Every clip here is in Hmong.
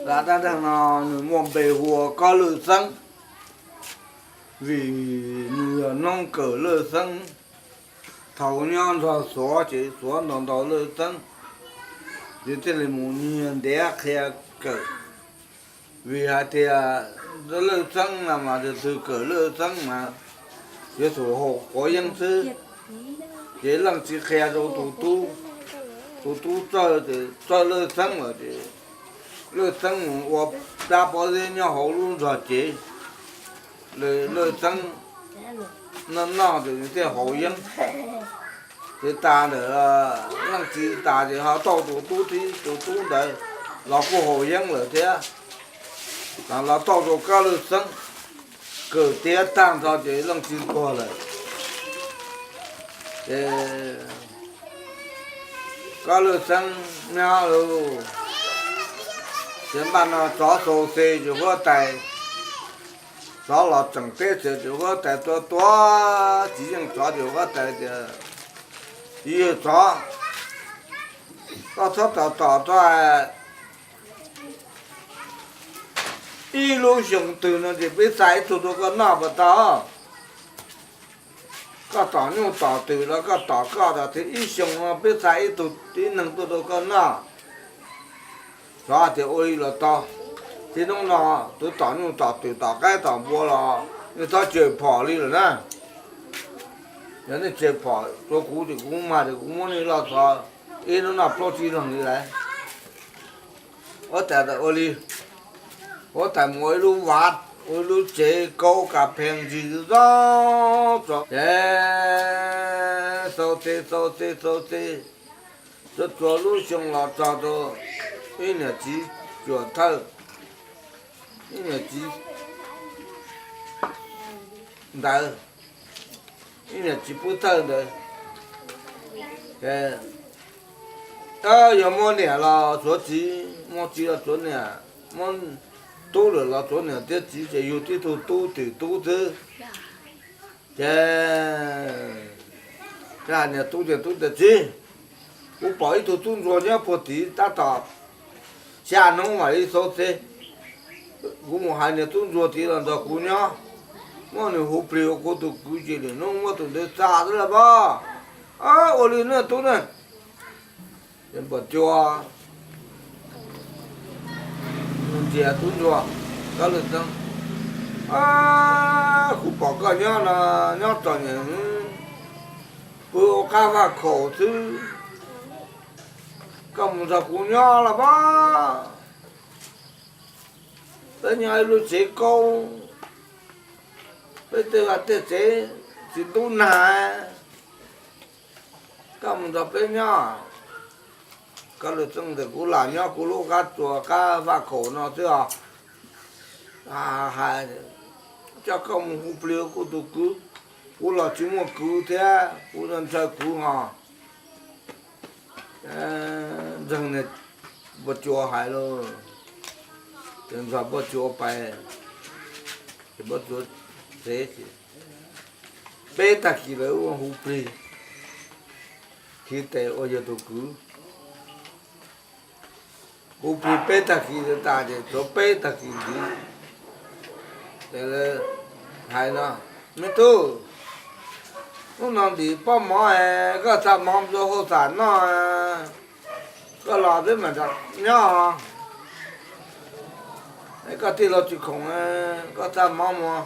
Zaj dab neeg no nws muaj npe hu ua Kob Lwj Xeeb, vim nws yog noob kawm Lwj Xeeb. Thaum nyob nrog Xuav ces Xuav ntaus ntaus Lwj Xeeb, ces thiaj li mus nyiag ntiav qhia kawm. Vim hais tias Lwj Xeeb no mas tus twg kawm Lwj Xeeb mas yuav tsum haus quav yeeb xwb. Ces leej txiv qhia rau tus tub, tus tub txawj, txawj Lwj Xeeb lawm ces Lwj Xeeb mus ua dab pob zeb nyob hauv lub zog cev. Lwj Xeeb noj noj ces nws thiaj haus yeeb. Ces tas ntawm leej txiv tas ces ho tau tus tub thib, tus tub ntawd los kuj haus yeeb lawm thiab. Los tau rau Kob Lwj Xeeb, kawm tiav tag nrho ces leej txiv tuag lawm. Ces Kob Lwj Xeeb nyob lauj, ces npaj no tsov xau xes ces huab tais, tsov los tseem teb txhia ces huab tais tuav tuav tsis yeej tsov ces huab tais tias, Tsis yeej tsov, koj txhob tos tos txog ib lub xyoo twg no ces peb xa ib tug rau koj noj puas tau? Koj tom nyuj tom twm los koj tom koj tau thiab, ib xyoo no peb xa ib tug tib neeg tuaj rau koj noj. Tsov tias, Ua li los tau. Txij hnub no tus tom nyuj tom twm tom qaib tom npua los nej txhob tseg phom li lawm na. Yog nej tseg phom rau kuv ces kuv mag ces kuv muab nej loj txhov ib hnub noj plaub tsib leeg li lawm. Huab tais ua li, huab tais mus ua ib lub vaj, ua ib lub tsev kaub kas phees ntsis zoo zoo tso, ces xau xes xau xes xau xes, tsuas tsuas lub xyoo los txog rau ib niam txiv cuam thawj, ib niam txiv ntawd, ib niam txiv pub thawj ntawd, yog muaj niam los tsuav txiv, muaj txiv los tsuav niam, muaj tub lawm los tsuav niam thiab txiv, ces yug tib tug tub twm tub xwb. Ces hais niam tub ces tub tias, Txiv, kuv pom ib tug tub ntsuag nyob puag tid tab tom xya hnub mam li xau xes. Kuv mus hais niam tub ntsuag tid los nrog kuv nyob, muab nws hu plig ua kuv tus kwv ces lwm hnub muab tus ntawd xa xwb lauj pob. Ua li nej tub ne. Ces npawg Cua ntsia tub ntsuag, Kob Lwj Xeeb, kuv pom koj nyob no, nyob txom nyem, pw ua qab vaj khaum xwb, koj mus nrog kuv nyob los pob. Peb nyob ib lub tsev kaub, peb tej vaj tej tsev tsis ntub nag, koj mus nrog peb nyob. Kob Lwj Xeeb tias, Kuv lam nyob kuv lub qab tsuas qab vaj khaum no xwb os. Hais, coj koj mus hu plig ua kuv tus kwv, kuv los tsis muaj kwv thiab, kuv ntshaw kwv hos. Ntseeg npawg Cua hais lauj, ces nrog npawg Cua pais, ces npawg Cua tsev, peb tag kis lawv ua hu plig, khi tes ua yawg tus kwv. Hu plig peb tag kis tas ces tshuav peb tag kis ntxiv, ces hais no, Me tub, hnub no ntim pob mov, koj txha mov mus rau hauj xam noj, koj los peb mam nyob. Koj tij laug tsis khoom, koj txha mov mus,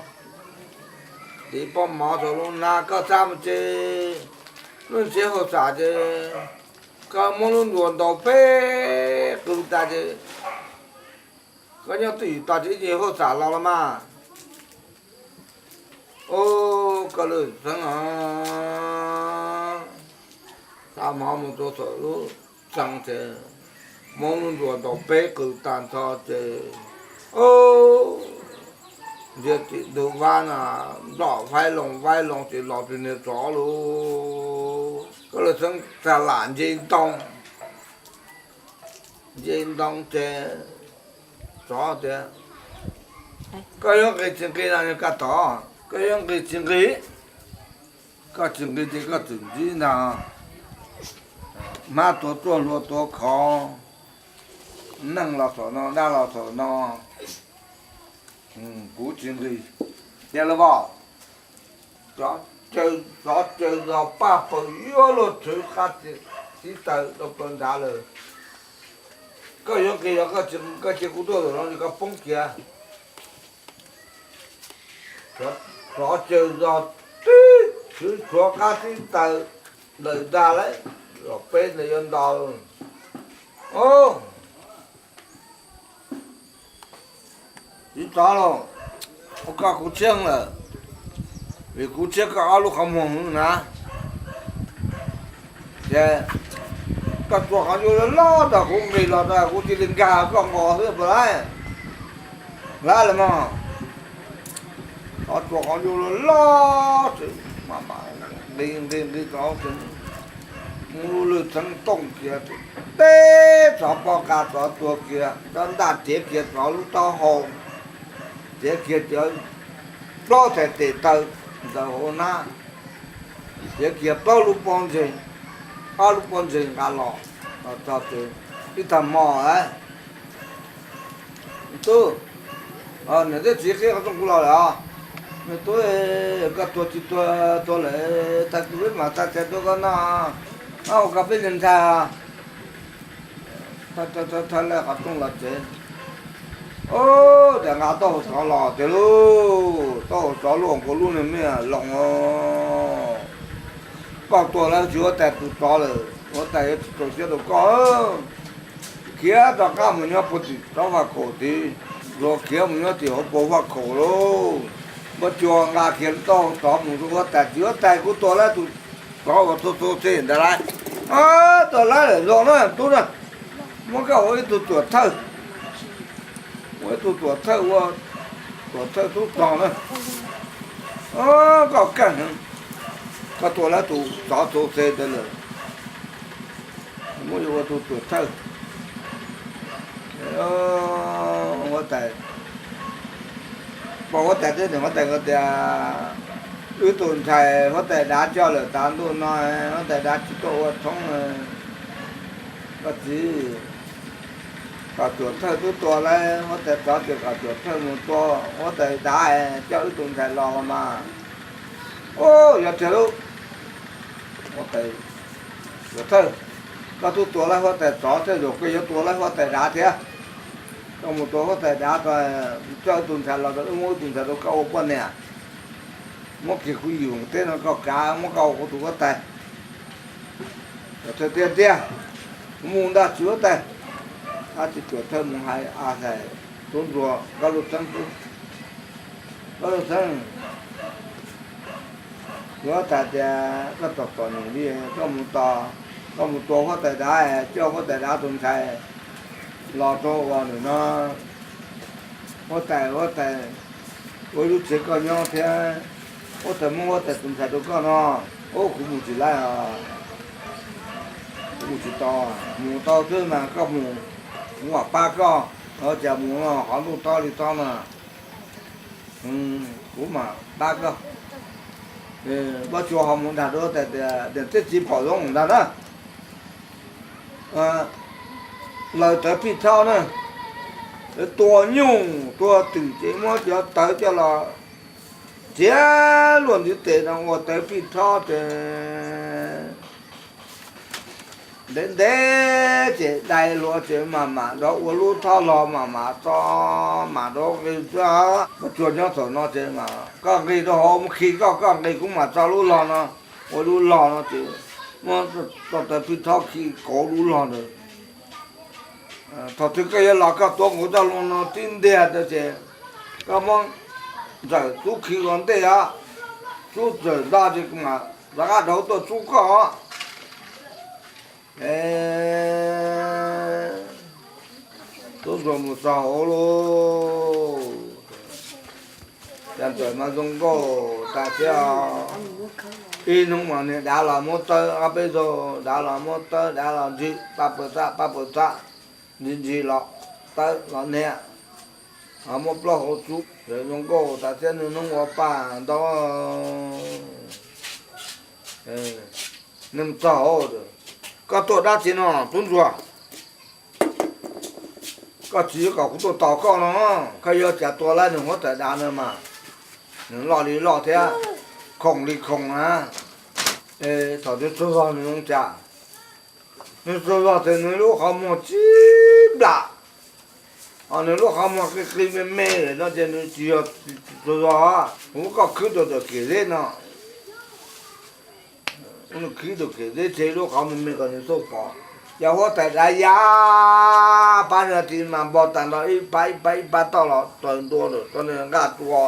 ntim pob mov rau lub hnab, koj txha mus ces lub tsev hauj xam ces koj muab lub nruas ntaus peb qw tas ces koj nyob twj ywm tos ces ib ce hauj xam los los mas. Ub, Kob Lwj Xeeb os, txha mov mus rau saum lub tsev ces muab lub nruas ntaus peb qw tag nrho ces, ub, ntsia tim ntug vab na, nplom vaib loo vaib loo ces los tus niag tsov lauj. Kob Lwj Xeeb txha lam nce ntoo, nce ntoo ces tsov tias, Koj yuav nqis tsis nqis no yog koj tom, koj yuav nqis tsis nqis? Koj tsis nqis ces koj txwm ntsib ntag. Hmab tuav ruaj hlua tuav khov, Neeg los thaum no, dab los thaum no, kuv tsis nqis. Yog lawm os, xov caws zog paj paws yuav luag tshwv qab tib taws rau plaws nrad lawm. Koj yuav nqis los koj tsis nqis, koj cia kuv tuaj zaum no ces koj poob kiag. Xov caws zog tib tshwv tshuav qab tib taws lawm ntag lauj, zaum peb ntawd yuav nto. Tsis txhob los, ua koj kuv tshiab lawm, vim kuv tshiab koj ob lub qhov muag na. Ces koj txua qhov ncauj loj loj rau kuv nqis los, kuv cia li nkag koj nqos xwb puas laib? Laib los mas. Txhob txua qhov ncauj loj loj, nqis nqis nqis txog ces muab lub lwj txheeb tooj kiag, teb txog pob qa txog tuag kiag, cov ntaj tiav kiag txog lub taub hau, tiav kiag cov plaub txhais tes taw ntawm hauv hnab, tiav kiag plaub lub pob ntseg, ob lub pob ntseg nqa los, los txog ces ib tag hmo, tub, niam thiab txiv qhib qhov rooj kuv los lawm os. Me tub, koj tuag tsis tuag, tuag lawm tag kis peb mam txhais tes rau koj noj, ua koj peb niag ntxhais. Thawb lawm qhov rooj los tsev. Ub, cas nqa taub hau tsov los tiag lauj, taub hau tsov luaj nkaus lub niag me loos. Koj tuag lawm tsis huab tais tus tsov lawm, huab tais yuav tsis txaus siab rau koj. Khiav rov qab mus nyob puag tim tsob vaj khaum tid, luag khiav mus nyob tim hauv paus vaj khaum lauj. Npawg Cua nqa kiag taub hau tsov mus rau huab tais, tsis huab tais, kuv tua laib tus tsov uas txhua txhua xeem ntawd lauj. Tua laib lawm zoo na tub na, muab koj ua ib tug tuam thawj, ua ib tug tuam thawj ua tuam thawj tub rog na. Koj keej heev, koj tua laib tus tsov txhua xeem ntawd lawm, muab yuav ua tus tuam thawj. Huab tais, pom huab tais teb, huab tais tias, wb tus ntxhais huab tais dav coj lawm tas ntuj no, huab tais dav tsis tuaj ua tshoob. Koj txiv, kom tuam thawj twb tua lawm, huab tais tsov ces kom tuam thawj mus tua, huab tais dav coj wb tus ntxhais los los mas. Ub, yog tiag lauj. Huab tais, tuam thawj, koj twb tua lawm huab tais tsov thiab, zaum koj yuav tua lawm huab tais dav thiab. Koj mus tua huab tais dav, coj wb tus ntxhais los, wb muab wb tus ntxhais rau koj ua poj niam. Muab kiag kuv yim teb no koj kav, muab koj ua kuv tus huab tais. Tuam thawj tiag tiag, kuv mus ntag tsis huab tais. Tab sis tuam thawj mus hais a xais tub ntsuag, Nkauj Lub Xeeb, Nkauj Lub Xeeb, huab tais tias koj tos tos nws li, koj mus tos, koj mus tua huab tais dav, coj huab tais dav tus ntxhais los rau uas nws no. Huab tais, huab tais, ua ib lub tsev koj nyob thiab, huab tais muab huab tais tus ntxhais rau koj no. Ub, kuv mus tsis laib os, kuv mus tsis tau, mus tau xwb mas koj mus, kuv mam pab koj. Cas mus no qhov ntuj tob li tob no, kuv mam pab koj. Npawg Cua ho mus dag rau huab tais tias niam thiab txiv pom zoo ntag na. Lawv tawv pij thaub na, tua nyuj tua twm ces muab cov tawv coj los txiav luaj ntiv tes no ua tawv pij thaub ces ntev ntev ces dai luag ces mam mam rov ua lub thaub log mam mam txo, mam rov nqis xwb. Npawg Cua nyob thaum no ces mas koj nqis rau hauv mus khi koj, koj nqis kuv mam txo lub log no, ua lub log no ces muab tso tawv pij thaub khi kauv lub log ntawd. Thaum twg koj yuav los koj tuav nkaus coj loo no tib ntiag tau ces koj muab ntxawm txub khi ua ntej os, txub ntxawm nto ces kuv mam rov qab rau tuaj txub koj os. Tub ntsuag mus txog hauv lauj, cas ntxawm mas zoo nkauj tas thiab. Ib hnub mas niag dav los muab tawb, ob peb zaug dav los muab tawb, dav los ntsis pab pawg txab pab pawg txab, ntsis ntsis los tawb los niag, muab plaub hau txub, zoo nkauj tas thiab, niaj hnub ua paj ntau. Nej mus txog hauv, koj tuaj dab tsi no tub ntsuag? Koj tsis yuav kom kuv tuaj tos koj no, koj yuav cas tua laib nws huab tais dav no mas. Nws loj li loj thiab, khoom li khoom na. Thaum nws tsaug zog nws zoo cas? Nws tsaug zog ces nws lub qhov muag tsib nplam, ho nws lub qhov muag qi qi me me lawm no ces nws tsis yog tsaug zog. Kuv muab koj khwb rau ntawm kem zeb no, khwb rau kem zeb tseg lub qhov me me kom nws tuaj pom. Yog huab tais dav ya pab nws ti mas npog tag nrho ib pab ib pab ib pab toj los txaws ntua lawm rau nws nqaj tua.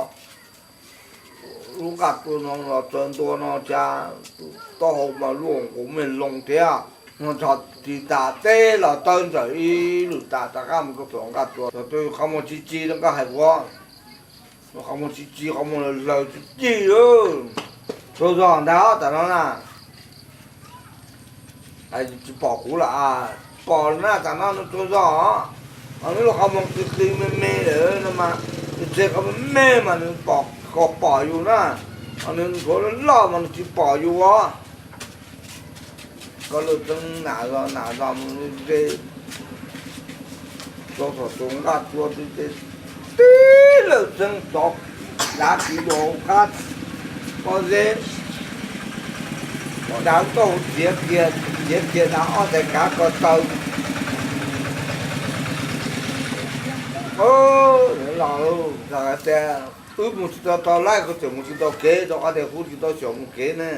Lub nqaj tua no los txaws ntua no cas taub hau mas luaj nkaus me loo thiab. Nws txhos tis tas teb los tawb ntawm ib lwm tas rov qab mus rau tom nqaj tua, txog tus qhov muag tsis tsis rau nkaj hais kuv, qhov muag tsis tsis qhov muag hlaws tsis tsis. Tsaug zog ntag tam no na. Tsis pom kuv lawm, pom na tam no nws tsaug zog. Nws lub qhov muag qis qis me me lawm no mas, nws tseg qhov me me mas nws pom, kom pom yus na. Nws nthuav loj loj mas nws tsis pom yus os. Koj lawj txeeb nam zog nam zog mus ze, rau tom tus nqaj tua tib lawj txeeb tov dav kiag dua hauv qab pob zeb, pom dav tauj txiav kiag, txiav kiag dav ob tais kav ko taw. Los tias wb mus tsis tau tau laib, kuv tseem mus tsis tau kev rau qhov tias kuv tsis tau xyaum mus kev ne.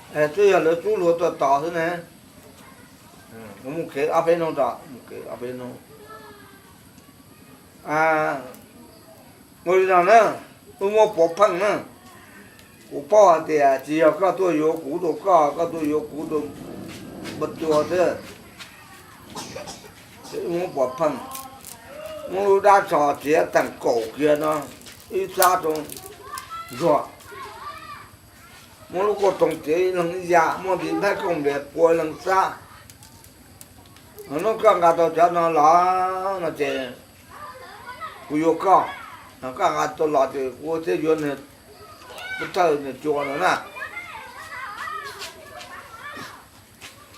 Twb yog lawv rub luag tuaj tos xwb ne. Kuv mus kev ob peb hnub tso, mus kev ob peb hnub. Ua li no na, wb muab puav pheej na. Kuv paub hais tias tsis yog koj tuaj yuav kuv rau koj, koj tuaj yuav kuv rau npawg Cua xwb. Wb muab puav pheej, muab lub dab tsho txiav teem kaum kiag no, ib xab rau ntsuag. Muab lub kauj toog txiav ib leeg ib yam, muab ntiv nphaib kooj npias pua ib leeg xab. Hnub koj nqa tau cov no los no ces kuv yuav koj. Koj nqa tau los ces kuv thiaj yuav nws, kuv thawj nws Cua no na.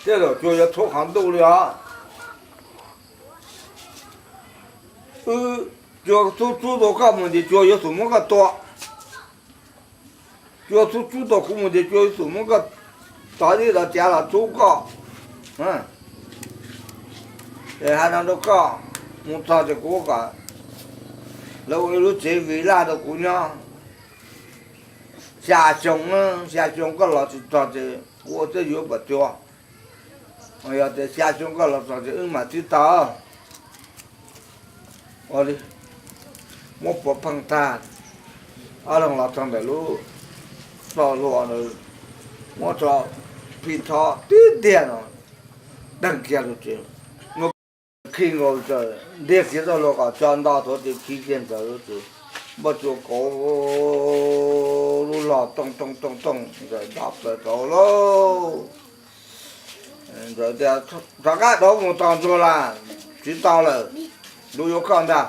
Tej zaum Cua yuav thub qhov ntuj li os. Wb, Cua txub txub tau koj mus ces Cua yuav tsum muab koj tua. Cua txub txub tau kuv mus ces Cua yuav tsum muab koj tov zib tov cav los txub koj. Ces hais no rau koj, mus txog ces kuv kom lawv ua ib lub tsev vij laj rau kuv nyob. Xya xyoo, xya xyoo koj los tsis txog ces kuv ua thiaj yuav npawg Cua. Yog tias xya xyoo koj los txog ces wb mam sib tau. Ua li, muab puav pheej tag, ob leeg los txog ntawm lub txoj hlua ntawd, muab tso phij thob tib tiag no, deeg kiag lub tsev, muab khij nkaus tawm ntiag kiag txoj hlua kom tso nto tod ces khij kiag ntawd ces npawg Cua kauv lub hlo tooj tooj tooj tooj, Ntxawm nto plaws rau lauj. Ntxawm tias, rov qab rov mus tos Ntsuag las, tsis tau lawm, Ntsuag yuav koj ntag.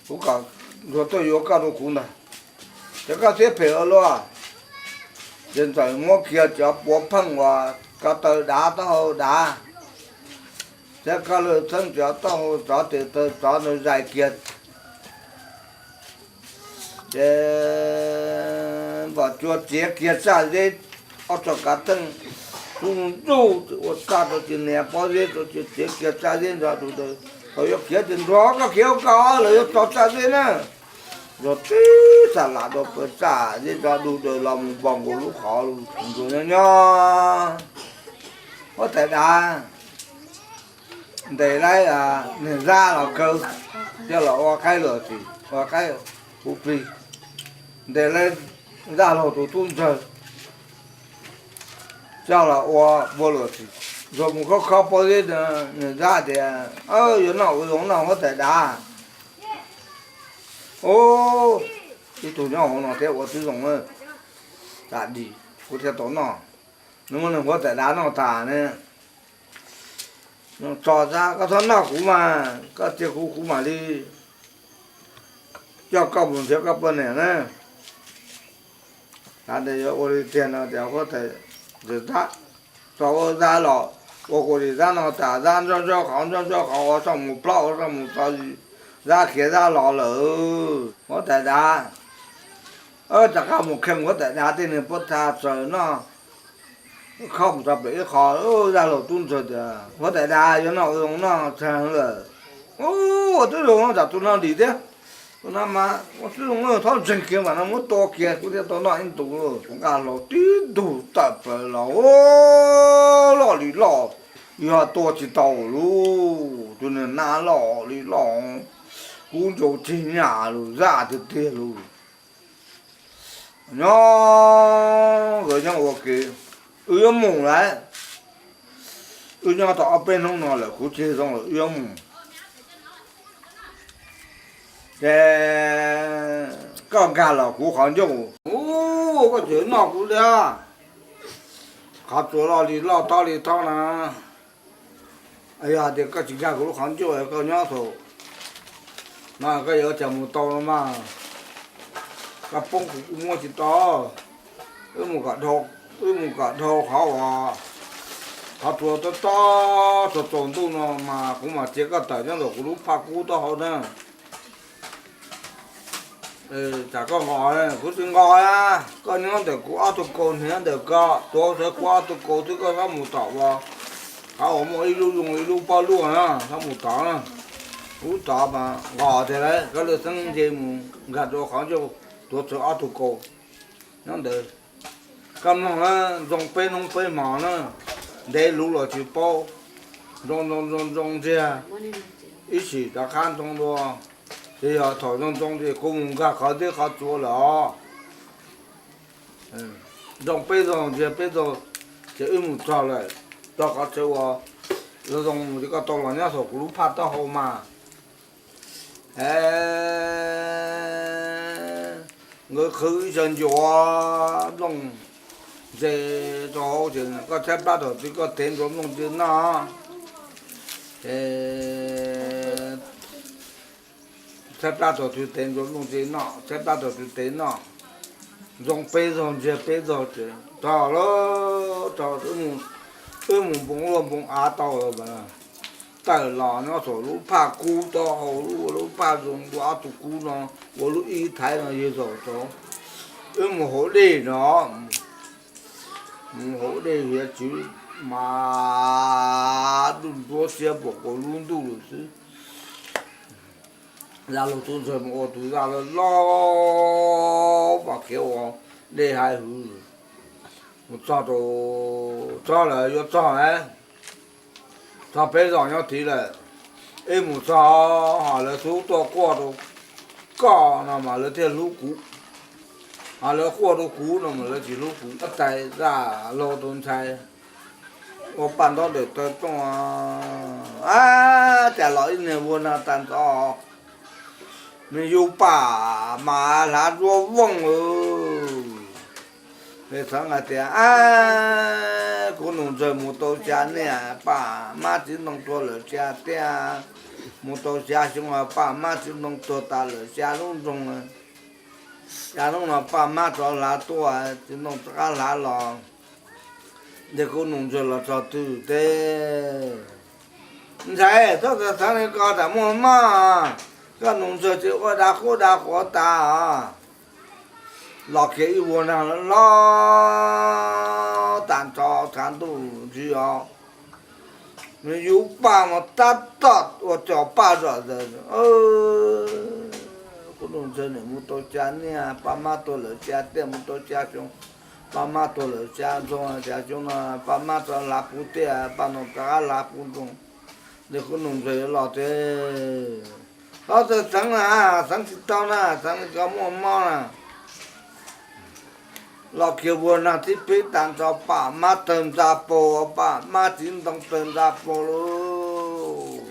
Kuv kom Ntsuag tuaj yuav koj rau kuv ntag. Ces koj siab phem ua luaj. Ces Ntxawm muab kiag cov puav pheej uas ko taw dav taub hau dav, thiab koj lawj txheeb cov taub hau tsov tes taw tsov ntawd zais kiag. Ces npawg Cua txiav kiag tsaj zeb, ob txoj kav theej kub ntuj ua txaj rau ces nias pob zeb rau ces txiav kiag tsaj zeb ntxo dug daws. Thaum yuav khiav ces Ntsuag, koj khiav ua koj, lawv yuav tso tsaj zeb na. Ntsuag tib txaj lam rau pawg tsaj zeb ntxo dug daws los mus npog nkaus lub qhov, Ntsuag nyob nyob. Huab tais dav ntes laib niag Zab los kaw, coj los ua qaib luam txim, ua qaib huv plig. Ntes laib Zab laug tus tub ntxawg coj los ua npua luam txim. Ntsuag mus khob khob pob zeb, niag Zab tias, yuav noj ua zoo noj huab tais dav. Ub, ib tug nyob hauv no thiab ua tib zoo, tam dim kuv thiaj tau noj. Nws muab nws huab tais dav noj tas ne, tso Zab, koj txhob noj kuv mas, koj cia kuv, kuv mam li coj koj mus nrhiav koj poj niam na. Xav tias yuav ua li tiag no ces huab tais, Zab, tso huab Zab los, Ua kuv tis zab no tas zab ntsob ntsob qhov ntsob ntsob qhov ua txoj mus plaub ua txoj mus txo, zab khiav zab los lawm. Huab tais dav, rov qab mus kheej huab tais dav tej niag puab tha tsaws noj, khob mus tso pem ib qho. Zaj laug tub ntxawg tias huab tais dav yuav noj ua zoo noj tshee lawm. Ua tub zoo no tsam tus no dim thiab, tus no mas ua tub zoo no txhob ntseeg kiag mas no muab tua kiag kuv thiaj tau noj ib ntus. Tus nqaj hlau tib ntug tawm plaws los loj li loj, yog tua tsis tau lawm, tus niag nab loj li loj, kub ncau ceg nyaj lawm, zaj tiag tiag lawm. Nyob nkawd nyob ua ke, wb yuav mus lawm, wb nyob tau ob peb hnub no lawm kuv cig zoo lawm wb yuav mus. Ces koj nkag los kuv qhov ncauj, ub, koj tseem noj kuv thiab. Qhov tsuas loj li loj tob li tob na. Yog hais tias koj tsis nkag kuv lub qhov ncauj koj nyob thaum no koj yuav cas mus tau no mas, koj poob kuv kuj muab tsis tau. Wb mus kom dhau qhov uas qhov tsuas tob tob txaus txaus ntuj no mas kuv mam txiav koj tawm nyob ntawm kuv lub phaj kub taub hau na. Tsam koj nqos, kuv tsis nqos, koj nyob ntawm kuv ob tug kaus hniav ntawm ko, tuav rawv kuv ob tug kaus xwb koj txhob mus tom uas qhov uas muaj ib lub zoo ib lub pob luaj na, txhob mus tod na. Ub, tod mas nqos tiag lauj, koj lawv xeeb nce mus nkag rau qhov ncauj, tuav rawv ob tug kaus nyob ntawd. Koj mloog na, ntxoog peb hnub peb hmo na, ntev luv los tsis paub. Ntxoog ntxoog ntxoog ntxoog ntsiag, ib sim rov qab ntxoog dua. Ces yog thaum ntxoog ntxoog ces kuv mus nkag qhov nteb qhov tsuas lawm os. Ntxoog peb zaug ntsiag peb zaug, ces wb mus txog lawm, txog qhov chaw uas zoo zoo mus ces koj tau los nyob saum kuv lub phaj taub hau mas. Nkawd qhwv ib zaug ncuav nplooj ntse rau hauv ces koj tshaib plab thaum twg koj tev ntsuav nplooj ntse noj. Ces tshaib plab thaum twg tev ntsuav nplooj ntse noj, tshaib plab thaum twg tev noj. Ntxoog peb zaug ntsiag peb zaug ces tog lawm, tog, wb mus npoo luaj npoo av tau lawm mas tawm los nyob saum lub phaj kub taub hau, lub, lub phaj zoo ua ob tug kub no, ua lub ib thaiv no yawg zaum tau. Wb mus hauv dej no, mus hauv dej hiav txwv mas ntuj ntsuab xiab pom kuv lub ntuj lawm xwb. Zaj laug tub ntxawg mus ua tus zaj loj loj mas khiav ua dej hav hwv. Mus txog rau, txog lawm, yuav txog lawm, txog peb zos nyob tid lawm. Wb mus txog ho lawv xub tuaj quaj rau koj no mas lawv thiaj hlub kuv, ho lawv quaj rau kuv no mas lawv tsis hlub kuv. Huab tais zaj laug tus ntxhais ua paj ntaub ntawm taw rooj, ab, cas los ib niag vuag nag tag nrho. Nws yug pam mas hlav zuab vooj lawm. Xeev hais tias, ab, kuv nus ntxawg mus tau xya niaj paj mab txiv ntoo tuag lawm xya tiaj, mus tau xya xyoo paj mab txiv ntoo tuag tas lawm xya lub nroog. Xya hnub no paj mab rov hlav tuaj, txiv ntoo rov qab hlav los, ces kuv nus ntxawg los txog twg teb. Ntxhais, txhob xav xeev li ko, tam muaj mob, koj nus ntxawg tsis ua da qub da quav tas. Los kiag ib vuag nag loj loj tag nrho tshav ntuj ntswg os. Nws yug paj mas tab tom ua cov paj zom zaws. Kuv nus ntxawg nim mus tau xya niaj, paj mab tuag lawm xya tiaj, mus tau xya xyoo, paj mab tuag lawm xya nroog, xya xyoo no paj mab rov hlav puv tiaj, paj no rov qab hlav puv nroog. Ces kuv nus ntxawg yuav los teb. Txhob xav xeev na, xeev tsis tau na, xeev li ko muaj mob na. Los kiag vuag nag thib peb tag nrho paj mab tawg ntxa paug, paj mab txiv ntoo tawg ntxa paug lauj.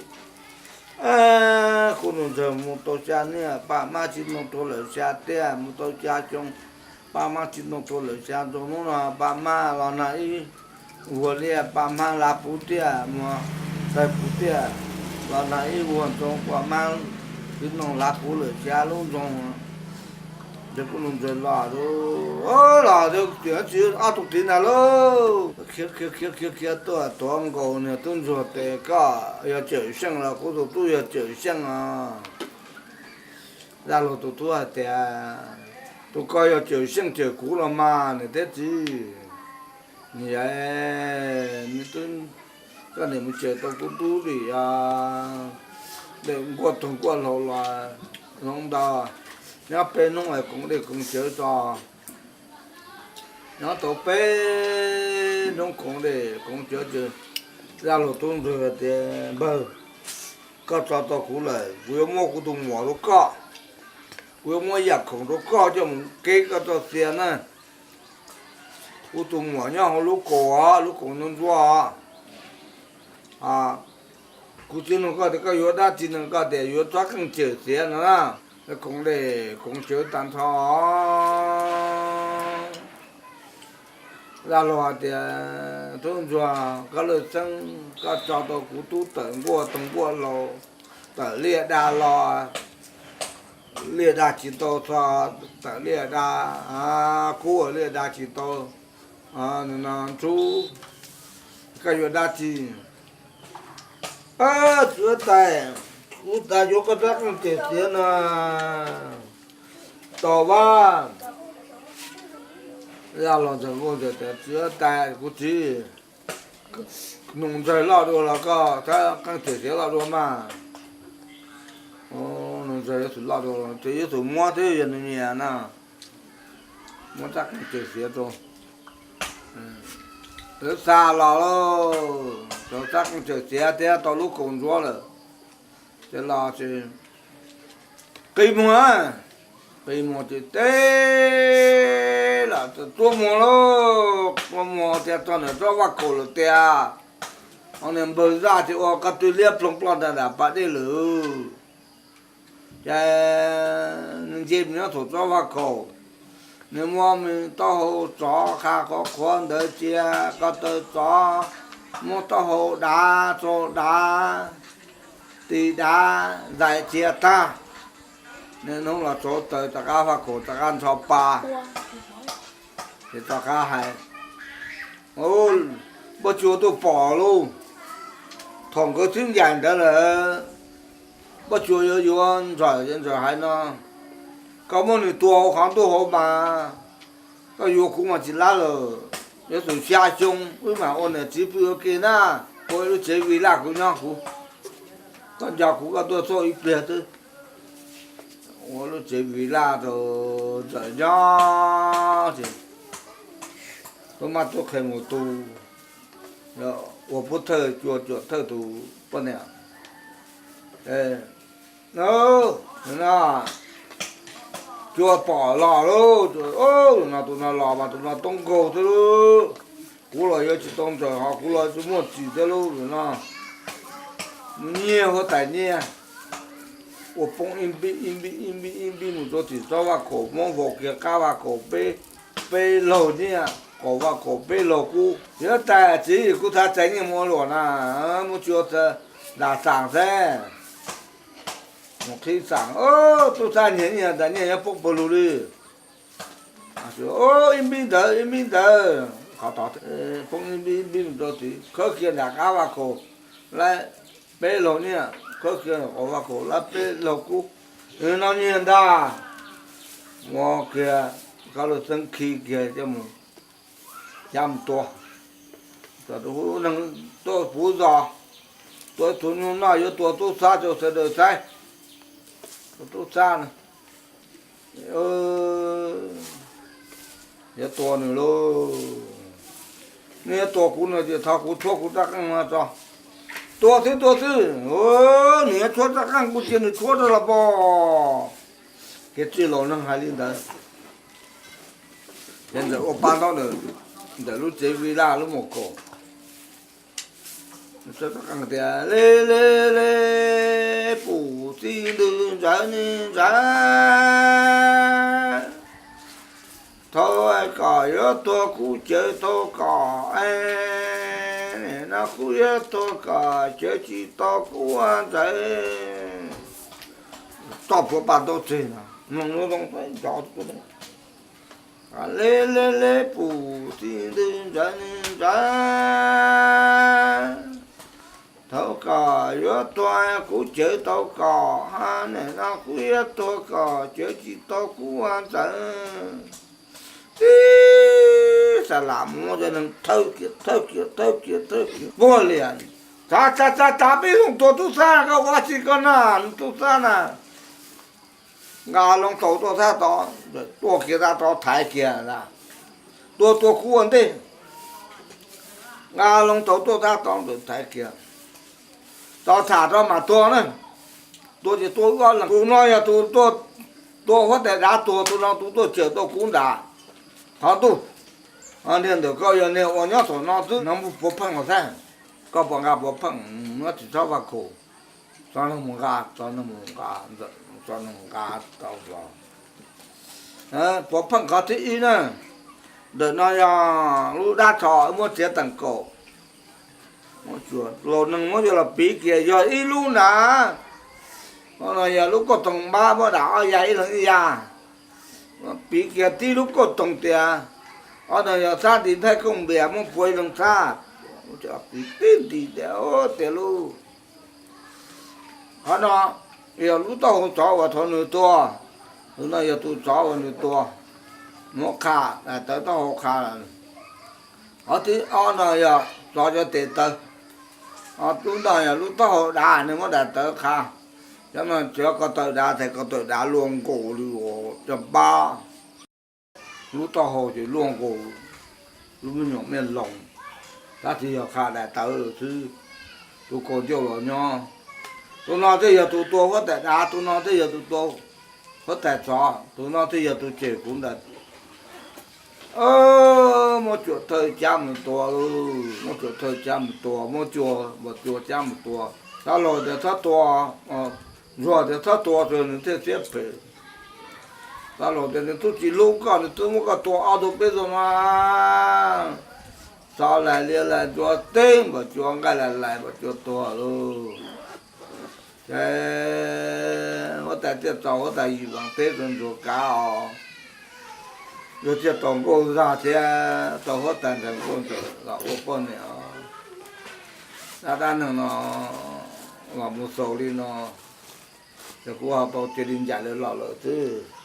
Kuv nus ntxawg mus tau xya niaj, paj mab txiv ntoo tuag lawm xya tiaj, mus tau xya xyoo, paj mab txiv ntoo tuag lawm xya nroog. Hnub no paj mab los nag ib vuag liaj, paj mab hlav puv tiaj, mus tawg puv tiaj, los nag ib vuag nroog, paj mab txiv ntoo hlav puv lawm xya lub nroog. Ces kuv nus ntses los, los txiv ob tug tiv ntag lauj, khiav khiav khiav khiav tuaj tuav nkaus niag tub ntsuag tes, koj yog Cawm Seej los kuv tus tub yog Cawm Seej os. Zaj Laug tus tub hais tias, tus ko yog Cawm Seej cawm kuv los mas niam thiab txiv. Niam, koj niam mus cawm tau kuv tub li, nquaj toog nquaj hlau los hloov ntau, nyob peb hnub es koom dej koom cawv tso. Nyob tau peb hnub koom dej koom cawv ces Zaj Laug tub ntsuag tias, npawg, koj tso tau kuv lawm, kuv yuav muab kuv tus muam rau koj. Kuv yuav muab yam khoom rau koj coj mus kev koj txoj sia na. Kuv tus muam nyob hauv lub kaus, lub kaus ntsuab ntsuab. Kuv txiv nug koj tias koj yuav dab tsi no, koj tias yuav tsob qeej cawm xiav no na. Koom dej koom cawv tag nrho. Zaj Laug hais tias, tub ntsuag Kab Laj Xeeb, koj tso tau kuv tub tawm nquaj toog nquaj hlau, tawm liaj da los, liaj da tsis tau txog, tawm liaj da, kub liaj da tsis tau, no ntsuab, koj yuav dab tsi? Txiv huab tais, kuv tas yuav koj tsob qeej cawm xiav no tau vab. Zaj Laug ntxawm nkuj ntxawm tias, txiv huab tais, kuv txiv, nus ntses loj dua los koj tsob qeej cawm xiav loj dua mas. Nus ntses yuav tsum loj dua, ces yuav tsum muab thiab, yog nws nyiam na, muab tsob qeej cawm xiav rau. Lawv xa los lauj, tau tsob qeej cawm xiav thiab tau lub kaus ntsuab lawm, ces los ces qi muag, qi muag ces teb los tsuab muag lauj, tsuab muag tias txog ntawm tsob vaj khaum lawm tias, ho niag npawg Zaj ces ua ko tw liab ploog ploj ntawm nram pas dej lawm. Ces nws nce mus nyob thaum tsob vaj khaum, nws muab me taub hau tsov qha qhuav qhuav ntawd cia, ko taw tsov, muab taub hau dav tsau dav, ti dav ntxais cia tag. Niaj hnub los tsau taws rov qab vaj khaum rov qab nrho pa, ces rov qab hais, Npawg Tsua tuaj pom lauj, thaum nkawd twb ncaim ntawd lawm, Npawg Tsua yuav yuav Ntxawm, Ntxawm hais no, koj muab nws tua hauv qhov ntuj hauv mas, koj yuav kuv mas tsis lab lawm, yuav tsum xya xyoo wb mam ua niam txiv pw ua ke na, ua lub tsev vi laj kuv nyob kuv, koj nco kuv koj tuaj txog ib pliag twb ua lub tsev vi laj rau Ntxawm nyob ces tub mab tub qhe mus tu ua pub thawj Tsua, Tsua thawj tus poj niam. Tsua pom los lauj, no tus no los mas tus no toob nkaug thiab lauj, kuv los yuav tsis tau Ntxawm ho kuv los tsis muaj txim thiab lauj no. Nyiag huab tais nyiaj, ua poob ib npib ib npib ib npib ib npib mus rau tim tsob vaj khaum, muab vau kiag qab vaj khaum peb, peb laug nyiaj, qaum vaj khaum peb laug kub. Yog tais txiv kuv txhaj txais nyiaj mus ua luam na, muab Tsua nram xaam xwb. Mus qhib xaam, tub sab nyiag nyiaj tas nyiaj nyob poob pawg lug li. Ib npib ntawd ib npib ntawd, qhov tod poob ib npib ib npib mus rau tid, khawb kiag nram qab vaj khaum, laib peb laug nyiaj, khawb kiag nram qab vaj khaum laib peb laug kub. No nyiag ntag, ua kiag Kab Laj Xeeb khi kiag coj mus, cab mus tua. Neeg tuaj puv zos, tua ib tug nyuj noj yuav tua tub sab rau sawv daws saib. Tua tub sab no, yuav tua nws lauj. Nej yuav tua kuv no ces thov kuv tshuab kuv rab qeej no tso. Tua xwb tua xwb, nws yuav tshuab rab qeej kuv cia nws tshuab rau los pom. Kev txwj laus neeg hais li ntawd. Ces Ntxawm ua pab ntaub ntawm lub tsev vi laj lub mus kaum. Tias, le le le, pum txi ntws Ntxawm ne Ntxawm, thaum kom yuav tua kuv cawv tau kom, no kuv yuav tua kom cawv tsis tau kuv Ntxawm. Toj puav paj ntaub tseg no, Mloog lub zoo, nco le le le pum txi ntws ntsawv ntawd. Thaum kom yuav tuag kuv cawv tau kom, ha nim no kuv yuav tuag kom cawv tsis tau kuv ua ntxawg. Tib xa lam muab cov neeg thawb kiag, thawb kiag, thawb kiag, thawb kiag puag lias. Txav txav txav txav, peb zoo tua tub sab, koj ua tsi koj na, tub sab na. Nqa loo tau tuaj sab tod, tuaj kiag sab tod thaiv kiag, tua tua kuv ua ntej. Nqa loo tau tuaj sab tod ntawd thaiv kiag. Txav tham rau mas tuag na. Tua ces tua wb ob leeg. Tus no yog tus tua huab tais dav tuag, tus no tus tuaj cawm tau kuv nram qhov ntuj. Niag ntawm koj yog niag uas nyob thaum no xwb no, puav pheej los xwb. Koj puas nqa puav pheej, nyob tsis txhob vaj khaum. Txhob nqa, txhob nqa, txhob nqa tau los. Puav pheej qhov thib ib na. Ntawm no yog lub dab tsho muab txiav teem kaum. Laus neeg muab coj los piv kiag yog ib lub na. Ob no yog lub kauj toog npab muab dam ob ya ib leeg ib ya. Piv kiag tib lub kauj toog tias, ob no yog xab nti thaij kooj npias muab puav ib leeg xab. Piv tib nti tias, tias lub, qhov no yog lub taub hau tsov uas thaum nws tuag. Tus no yog tus tsov uas nws tuag, muab qha, daim tawv taub hau qha. Qhov thib ob no yog tsov cov tes taw. Lub no yog lub taub hau dav, nws muab daim tawv qha. Cov no cov ko taw dav, tes ko taw dav luaj nkaus li cov npab. Lub taub hau ces luaj nkaus lub me nyuam me loos, tab sis yog qha daim tawv xwb. Tus kaus ncauj los nyob. Tus no thiaj yog tus tua huab tais dav, tus no thiaj yog tus tua huab tais tsov, tus no thiaj yog tus cawm kuv ntawd. Muab cuam thawj cab mus tua lauj, muab cuam thawj cab mus tua, muab cua, npam cua cab mus tua. Xav laus tias txhob tua, ntsuag tias txhob tua, nws thiaj siab phem. Xav laus tias nws twb tsis hlub koj, nws twb muab koj tua ob tug peb tug no. Tsov lais liab lais ntsuav teb, npam cua nqaij lais lais, npam cua tuag lauj. Ces huab tais thiaj txaus, huab tais yim vas teb rau ntsuag kav os. Yog thiaj tau nkauj zag thiab tau huab tais ntxhais nkauj ntxawm los ua poj niam os. Dab dab neeg no los mus xaus li no, ces kuv ho tau cia li ncaim lawv los lawm xwb.